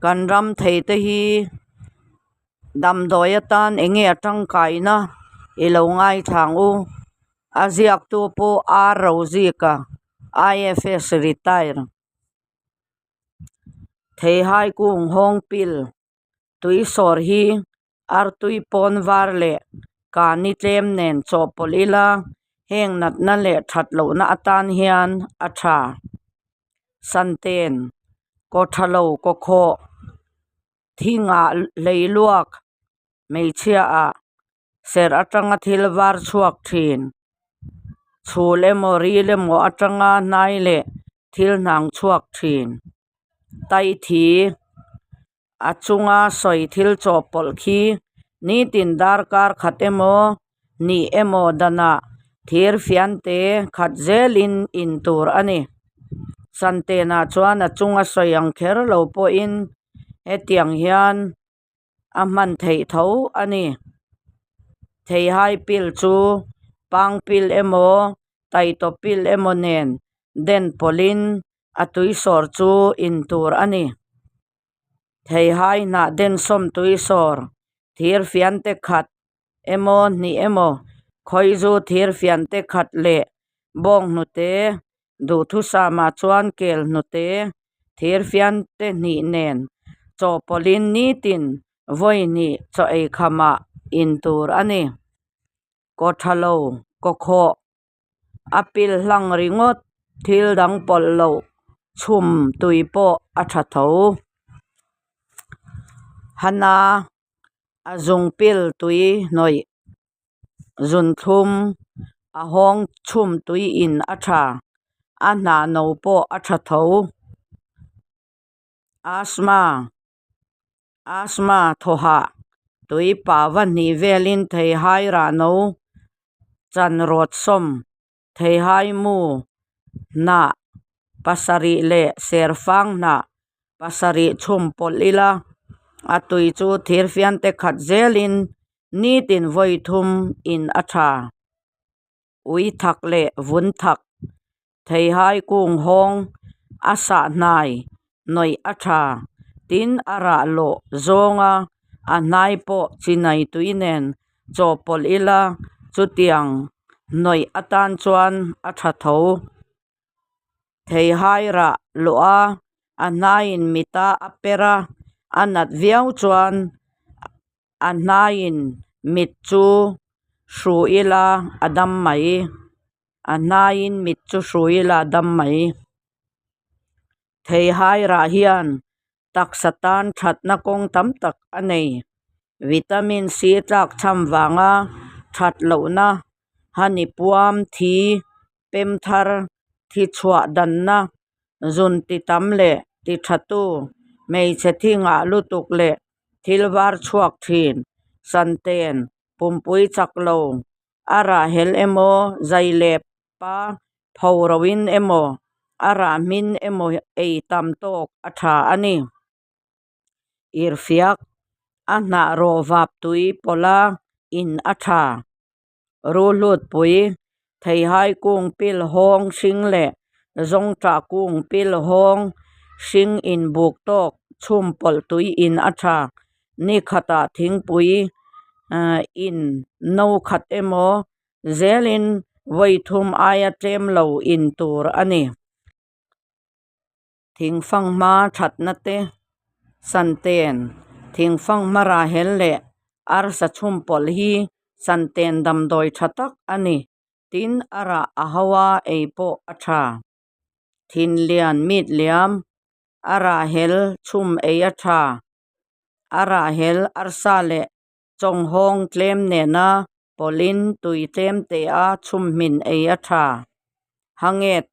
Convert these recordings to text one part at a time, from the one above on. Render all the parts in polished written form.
Kan ram thei te hi damdawi atan eng nge a tangkaina i lo ngaithla ang u. A ziaktu pawh R Rozika IFS retire. Theihai kung hawng pil tui sawr hi artui pawn var leh kani tlem nen chawhpawlh ila heng natna leh that lohna atan hian a tha. Santen, kaw tha lo kaw khawh, thingah hleiluak, hmeichhia ah serh atanga thil var chhuak thin. Chhul emaw ril emaw atanga hnai leh thil hnang chhuak thin. Taithi a chunga sawi thil chawhpawlh khi nitin darkar khat emaw hnih emaw danah thir fiante khat zelin in tur a ni. Santenah chuan a chunga sawi ang kher lo pawhin hetiang hian a hman theih tho a ni. Theihai pil chu pang pil emaw taitaw pil emaw nen den pawlhin a tui sawr chu in tur a ni. Theihai hnah densawm tui sawr thir fiante khat emaw hnih emaw khawizu thir fiante khat leh bawng hnute duhthusamah chuan kel hnute thir fiante hnih nen chawhpawlhin nitin vawi hnih chaw ei khamah in tur a ni. Kaw tha lo, kaw khawh a pil hlang ringawt thil dang pawlh loh chhum tui pawh a tha tho. Hana a zung pil tui hnawih zunthlum a hawng chhum tui in a tha a hnah no pawh a tha tho. Asthma Asthma thawhah tui pah va hnih velin theihai rah no chan rawt sawm theihai mu hnah pasarih leh serfang hnah pasarih chhum pawlh ila a tui chu thirfian te khat zelin nitin vawi thum in a tha. Ui thak leh vun thak theihai kung hawng a sah hnai nawih a tha tin a rah lawh zawnga a hnai pawh chinai tui nen chawhpawlh ila chutiang nawih atan chuan a tha tho. Theihai rah lawh a, a hnaiin mita a per a, a nat viau chuan a hnaiin mit chu hru ila a dam mai. A hnaiin mit chu hru ila a dam mai. Theihai rah hian taksa tan thatna kawng tam tak a nei. Vitamin C tlak cham vanga that lohna hani puam thi pem thar thi chhuah danna zun ti tam leh ti tha tu hmeichhe thi ngah lutuk leh thil var chhuak thin santen pumpui chak lo a rah hel emaw zai leh pa pho roin emaw a rah hmin emaw ei tam tawk a tha a ni. Irhfiak a hnah rawh vap tui pawlha in a tha. Ruhlutpui theihai kung pil hawng hring leh zawngṭah kung pil hawng hring inbuk tawk chhum pawlh tui in a tha. Ni khatah thingpui in no khat emaw zelin vawi thum aia tlem lo in tur a ni. Thingfanghma thatna te, santen, thingfanghma rahel leh arsa chhum pawlh hi santen damdawi tha tak a ni. Tin, a rah a ho a, ei pawh a tha. Thinlian mit liam, a rahel chhum ei a tha. A rahel arsa leh chawnghawng tlem nena pawlhin tui tlem te a chhum hmin ei a tha. Hanget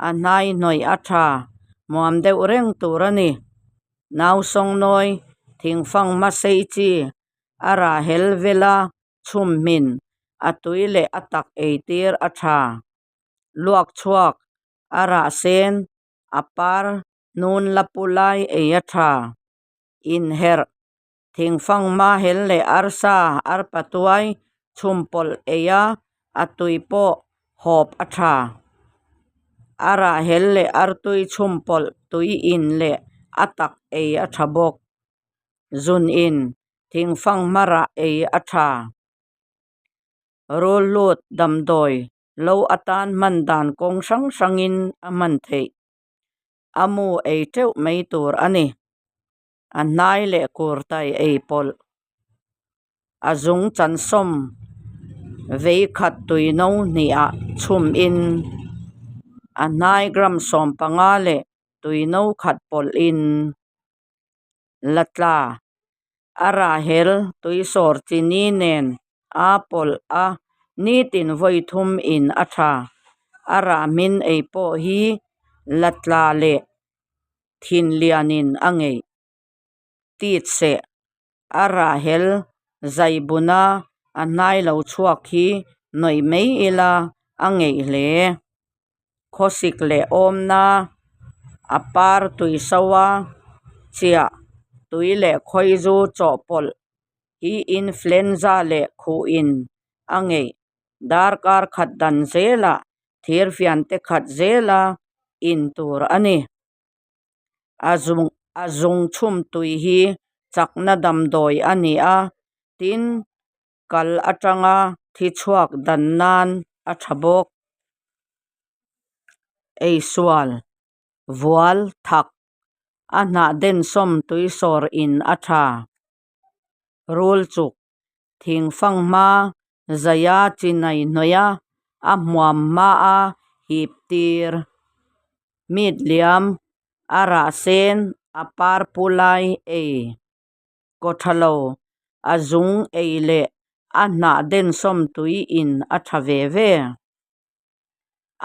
a hnai hnawih a tha hmuam deuh reng tur a ni. Nausawngnawi thingfang hmasei chi a rah hel vela chhum hmin a tui leh a tak ei tir a tha. Luak chhuak a rah sen a par hnun la pu lai ei a tha. Inherh Thingfang hma hel leh arsa arpa tuai chhum pawlh ei a, a tui pawh hawp a tha. A rah hel leh artui chhum pawlh tui in leh A tak ei a tha bawk. Zun in thingfanghma rah ei a tha. Rulhlut damdawi lo atan hman dan kawng hrang hrangin a hman theih. A mu ei teuh mai tur a ni. A hnai leh kurtai ei pawlh. A zung chansawm vei khat tui no hnihah chhum in a hnai gram 15 leh tui no khat pawlh in la tla. A rah hel tui sawr chini nen a pawlh a, nitin vawi thum in a tha. A rah hmin ei pawh hi la tla leh thin lianin a ngeih. Tit seh a rah hel zai buna a hnai lo chhuak hi nawih mai ila a ngeih hle. Khawsik leh awmna a par tui so a, chiah tui leh khawizu chawhpawlh hi influenza leh khuh in a ngeih. Darkar khat dan zelah thirfian te khat zela in tur a ni. A zung a zung chhum tui hi chakna damdawi a ni a, tin kal atanga thi chhuak dan nan a tha bawk. Eisual vual thak a hnah densawm tui sawr in a tha. Rul chuk thingfanghma zaia chinai hnawih a, a hmuam hma a hip tir. Mit liam a rah sen a par pu lai ei. Kawthalo a zung ei leh a hnah densawm tui in a tha ve ve.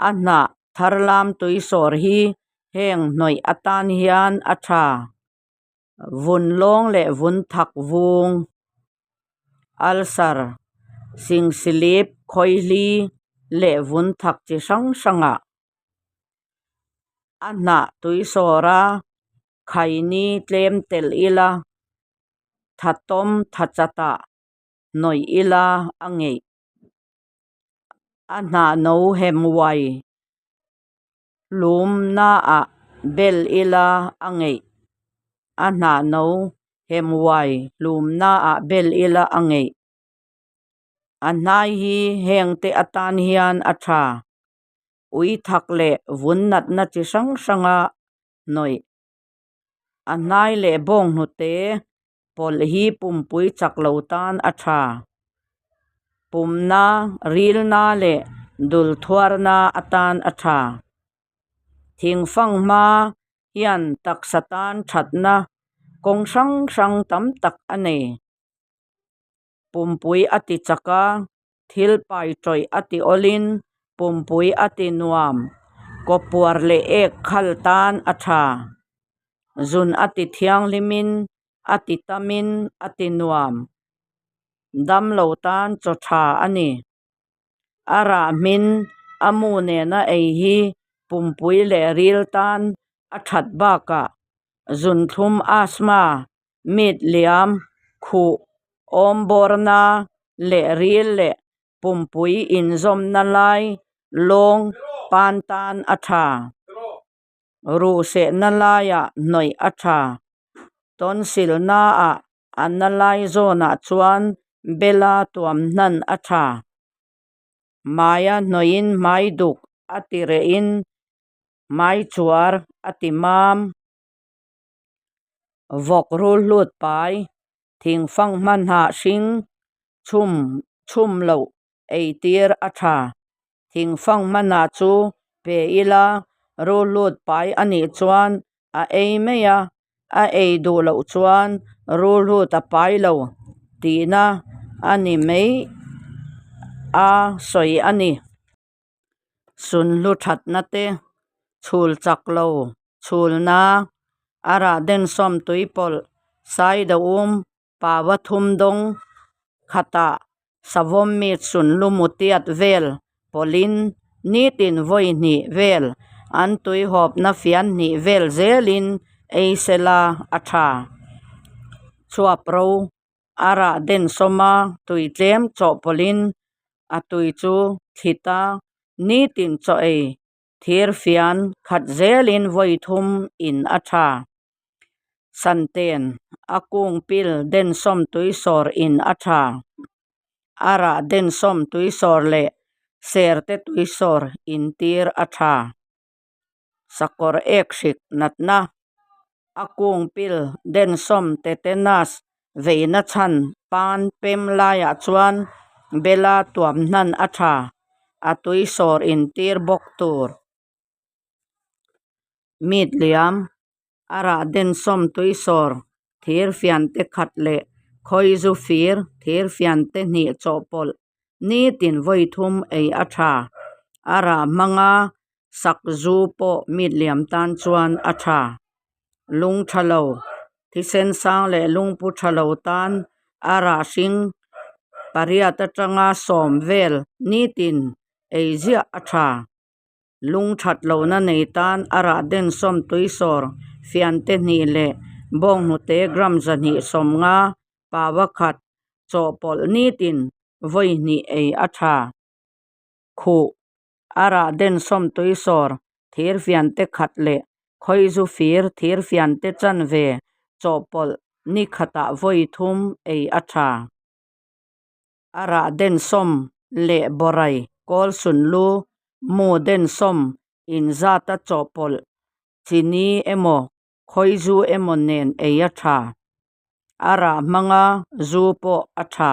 A hnah tharlam tui sawr hi heng hnawih atan hian a tha. Vun lawng leh vun thak vung, ulcer, singsilip, khawihli leh vun thak chi hrang hrangah a hnah tui sawra khaini tlem telh ila, thatawm thachatah hnawih ila a ngeih. A hnah no hem uai Hlumnaah bel ila a ngeih. A hnah no hem uai hlumnaah bel ila a ngeih. A hnai hi hengte atan hian a tha. Ui thak leh vun natna chi hrang hranga hnawih. A hnai leh bawnghnute pawlh hi pumpui chak lo tan a tha. Pumna, rilna leh dul thuarna atan a tha. Thingfanghma hian taksa tan thatna kawng hrang hrang tam tak a nei. Pumpui a ti chak a, thil pai tawih a ti awlin pumpui a ti nuam, kawpuar leh ek khal tan a tha. Zun a ti thianghlimin a ti tamin a ti nuam. Damlo tan chaw tha a ni. A rah hmin a mu nena ei hi pumpui leh ril tan a that bakah zunthlum asthma mit liam, khuh, awmbawrna leh ril leh pumpui inzawmna lai lawng pan tan a tha. Ruhsehna laiah hnawih a tha. Tonsilnaah a na lai zawnah chuan bela tuam hnan a tha. Hmaia hnawhin hmai duk a ti rehin hmai chuar a ti mam. Vawk rulhlut pai, thingfanghma hnah hring chhum chhum loh ei tir a tha. Thingfanghma hnah chu pe ila rulhlut pai a nih chuan a ei mai a, a ei duh loh chuan rulhlut a pai lo tihna a ni mai a sawi a ni. Sunhlu thatna te, chhul chak lo, chhulna, a rah densawm tuipawlh, saidaum, paua thum dawng khatah savawm mit sunhlu mutiat vel pawlhin nitin vawi hnih vel an tuihawpna fian hnih vel zelin ei sela a tha. Chhuap ro A rah den sawma tui tlem chawhpawlhin a tui chu thlit a, nitin chaw ei thir fian khat zelin vawi thum in a tha. Santen, a kung pil densawm tui sawr in a tha. A rah densawm tui sawr leh serte tui sawr in tir a tha. Sakawr ek hrik natna, a kung pil densawm tetanus veina chhan pan pem laiah chuan bela tuam hnan a tha, a tui sawr in tir bawk tur. Meat liam, a rah densawm tui sawr thir fiante khat leh khawizu fir thir fiante hnih chawhpawlh nitin vawi thum ei a tha. A rah hmanga sak zu pawh meat liam tan chuan a tha. Lung tha lo, thisen sang leh lungpu tha lo tan a rah hring pariat atanga sawm vel nitin ei ziah a tha. Lung that lohna nei tan a rah densawm tuisawr fiante hnih leh bawnghnute gram 250 paua khat chawhpawlh nitin vawi hnih ei a tha. Khuh, a rah densawm tuisawr thir fiante khat leh khawizu fir thir fiante chanve chawhpawlh ni khatah vawi thum ei a tha. A rah densawm leh bawrai kawl sunlu mu densawm inzata chawhpawlh chini emaw khawizu emaw nen ei a tha. A rah hmanga zu pawh a tha.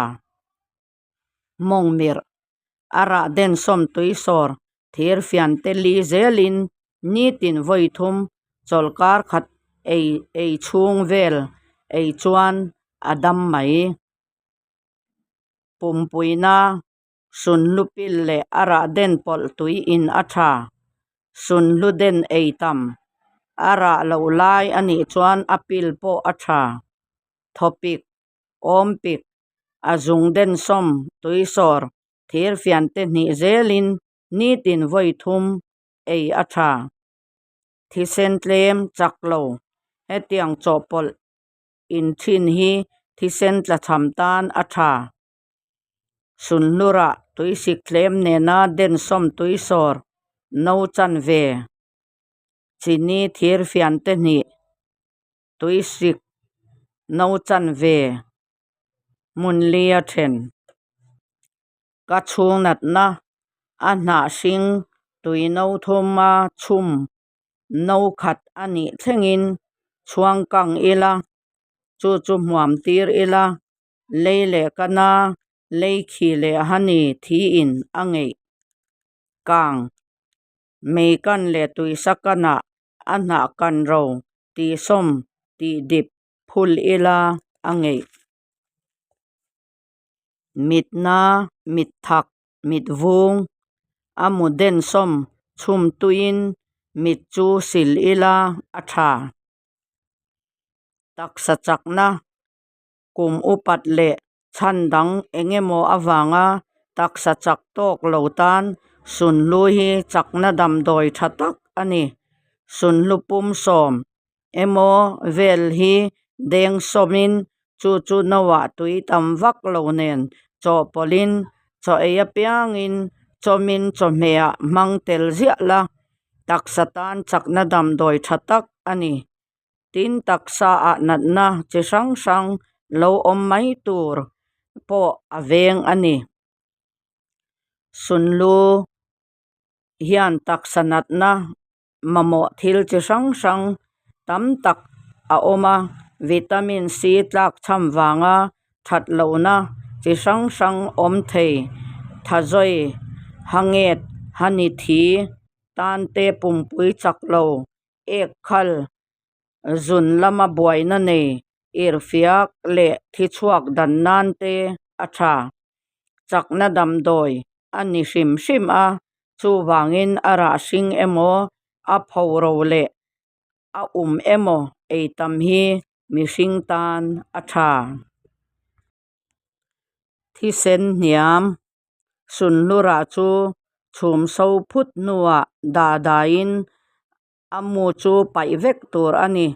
Mawngmirh, a rah densawm tuisawr thir fiante li zelin nitin vawi thum chawlhkar khat ei ei chhung vel ei chuan a dam mai. Pumpuina sunhlu pil leh a rah den pawlh tui in a tha. Sunhlu den ei tam a rah loh lai a nih chuan a pil pawh a tha. Thawpik, awmpik, a zung den sawm, tuisawr, thirfiante hnih zelin nitin vawi thum ei a tha. Thisen tlem chak lo hetiang chawhpawlh In thin hi thisen tlachham tan a tha. Sunhlurah tuisik tlem nena densawm tuisawr no chanve, chini thirfiante hnih, tuisik no chanve hmun li a then. Ka chhung natna a hnah hring tui no thuma chhum No khat a nih thlengin chhuang kang ila, chu chu hmuam tir ila, lei leh kana lei khi leh hani thiin a ngeih kang. Mei kan leh tuisa kanah a hnah kan ro tihsawm tih dip phul ila a ngeih. Mitna mit thak Mit vung a mu densawm chhum tuiin mit chu sil ila a tha. Taksa chakna, kum upat leh chhan dang eng emaw avanga taksa chak tawk lo tan sunhlu hi chakna damdawi tha tak a ni. Sunhlu pum sawm emaw vel hi deng sawmin chu chu noah tui tam vak lo nen chawhpawlhin chaw ei apiangin chawmin chawhmehah hmang tel ziah la, taksa tan chakna damdawi tha tak a ni. Tin, taksaah natna chi hrang hrang lo awm mai tur pawh a veng a ni. Sunlu hian taksa natna mamawh thil chi hrang hrang tam tak a awm a, vitamin C tlak chham vanga that lohna chi hrang hrang awm thei, thazawi, hanget, hani thi, tante pumpui chak lo, ek khal, zun lama buaina nei, irhfiak leh thi chhuak dan nan te a tha. Chakna damdawi a ni hrim hrim a, chuvangin a rah hring emaw, a phoro leh a um emaw ei tam hi mihring tan a tha. Thisen hniam sunhlurah chu chhum so phut hnuah dah dahin A mu chu paih vek tur a ni.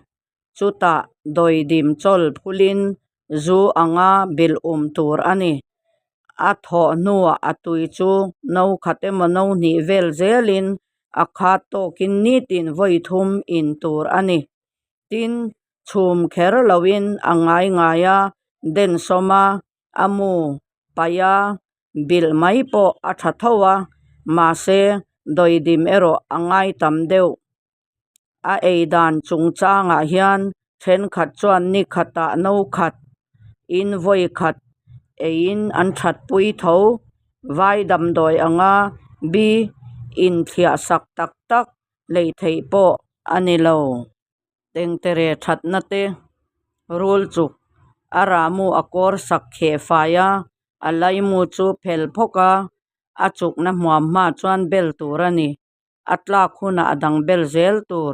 Chutah dawidim chawl phulin zu anga bilh um tur a ni. A thawh hnuah a tui chu no khat emaw no hnih vel zelin a khat tawkin nitin vawi thum in tur a ni. Tin. Chhum kher loin a ngai ngai a, densawm a, a mu paih a, bilh mai pawh a tha tho a, mahse dawidim erawh a ngai tam deuh. A ei dan chungchangah hian thenkhat chuan ni khatah no khat in vawi khat eiin an thatpui tho. Vai damdawi anga bi inthliah sak tak tak lei theih pawh a ni lo. Tengtere thatna te rul chuk a rahmu a kawr sak kheh fai a, a laimu chu phel phawk a, a chukna hmuam hma chuan bel tur a ni. A tlak hunah a dang bel zel tur,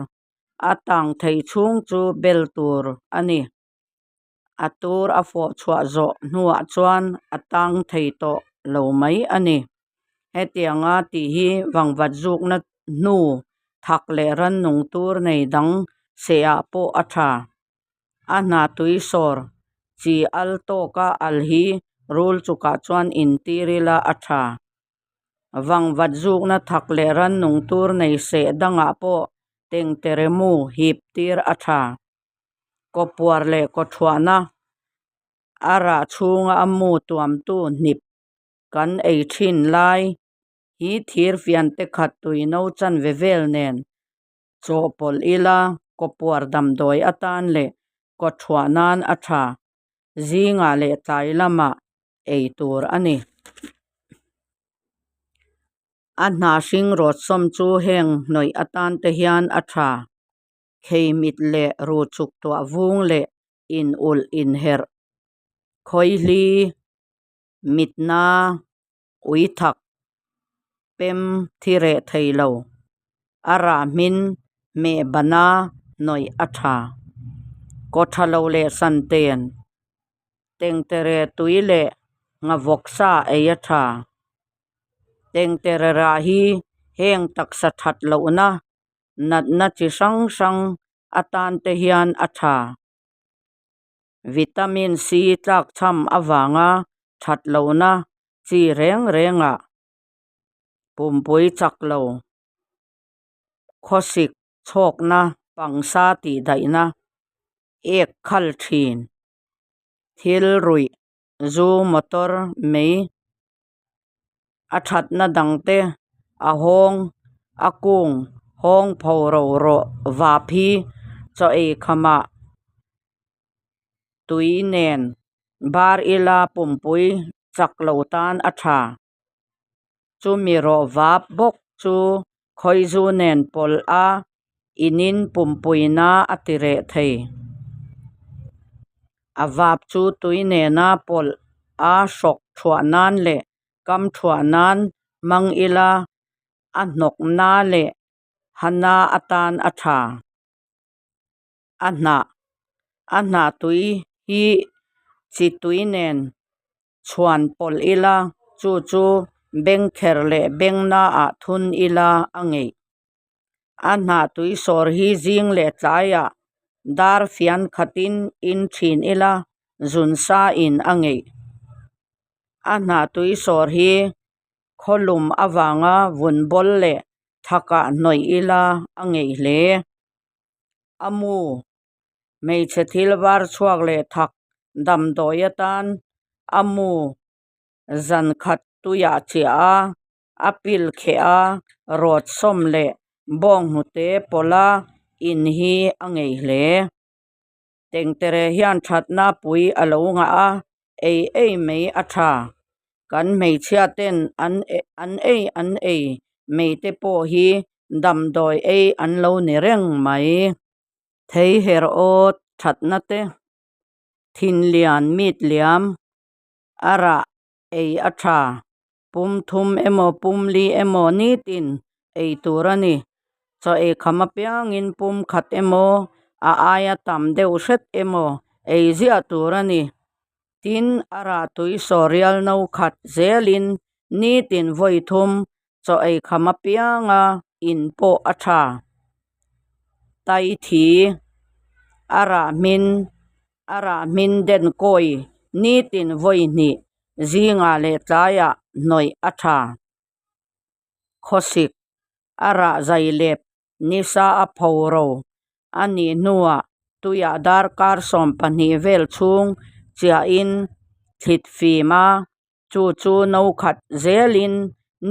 a tang theih chhung chu bel tur a ni. A tur a fawh chhuah zawh hnuah chuan a tang thei tawh lo mai a ni. Hetianga tih hi vangvat zukna hnu thak leh rannung tur nei dang sehah pawh a tha. A hna tui sawr chi al tawka al hi rul chukah chuan intir ila a tha. Vangvat zukna thak leh rannung tur nei seh dangah pawh tengteremu hip tir a tha. Kawpuar leh kawthuahna a rah chhunga a mu tuamtu hnip kan ei thin lai hi thir fiante khat tui no chanve vel nen chawhpawlh ila kawpuar damdawi atan leh kawthuah nan a tha. Zingah leh tlai lamah ei tur a ni. A hnah hring rawtsawm chu heng hnawih atan te hian a tha. Kheimit leh ru chuk tuah vung leh in ulh inherh khawihli mitna ui thak pem thi reh thei lo. A rah hmin hmeh bana hnawih a tha. Kaw tha lo leh san ten tengtere tui leh nghavawksa ei a tha. Tengtere rah hi heng taksa that lohna natna chi hrang hrang atan te hian a tha. Vitamin C tlakchham avanga that lohna chi reng rengah pumpui chak lo, khawsik chhawkna, pangsa tihdaihna, ek khal thin, thil ruih, zu motor mei a thatna dangte a hawng a kung hawng pho ro rawh vap hi chaw ei khamah tui nen bar ila pumpui chak lo tan a tha. Chumi rawh vap bawk chu khawizu nen pawlh a inin pumpuina a ti reh thei. A vap chu tui nena pawlh a hrawk thuah nan leh kam thuah nan hmang ila a hnawkna leh hana atan a tha. A hnah a hnah tui hi chi tui nen chhuan pawlh ila chu chu bengkher leh bengnaah thun ila a ngeih. A hnah tui sawr hi zing leh tlaiah dar fian khatin in thin ila zun sa in a ngeih. A hnah tui sawr hi khawlum avanga vun bawl leh thakah hnawih ila a ngeih hle. A mu hmeichhe thil var chhuak leh thak damdawi atan a mu zan khat tuiah chiah a, a pil kheh a, rawt sawm leh bawnghnute pawlha in hi a ngei hle. Tengtere hian thatna pui a lo ngah a, ei ei mai a tha. Kan hmeichhia ten an an ei an ei mai te pawh hi damdawi ei an lo ni reng mai. Thei her awt thatna te, thinlian mit liam a rah ei a tha. Pum thum emaw pum li emaw nitin ei tur a ni. Chaw ei kham apiangin pum khat emaw a aia tam deuh hret emaw ei ziah tur a ni. Tin, a rah tui sawrial no khat zelin nitin vawi thum chaw ei kham apianga in pawh a tha. Tai thi a rah hmin a rah hmin den kawi nitin vawi hnih zingah leh tlaiah hnawih a tha. Khawsik a rah zai lep nisa a pho ro a nih hnuah. Tuiah darkar 12 vel chhung chiahin thlit fim a, chu chu no khat zelin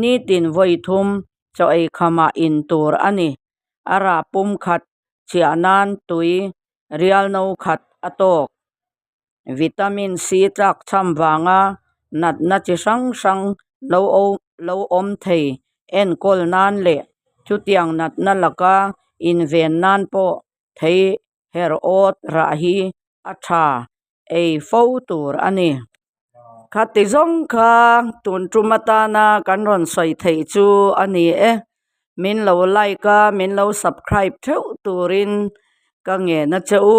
nitin vawi thum chaw ei khamah in tur a ni. A rah pum khat chiah nan tui rial no khat a tawk. Vitamin C tlak chham vanga natna chi hrang hrang lo lo awm thei enkawl nan leh chutiang natna laka inven nan pawh thei her awt rah hi a tha ei fo tur a ni. Khati zawng kha tun tum atana kan rawn sawi theih chu a ni e. Min lo like a, min lo subscribe theuh turin ka ngen a che u.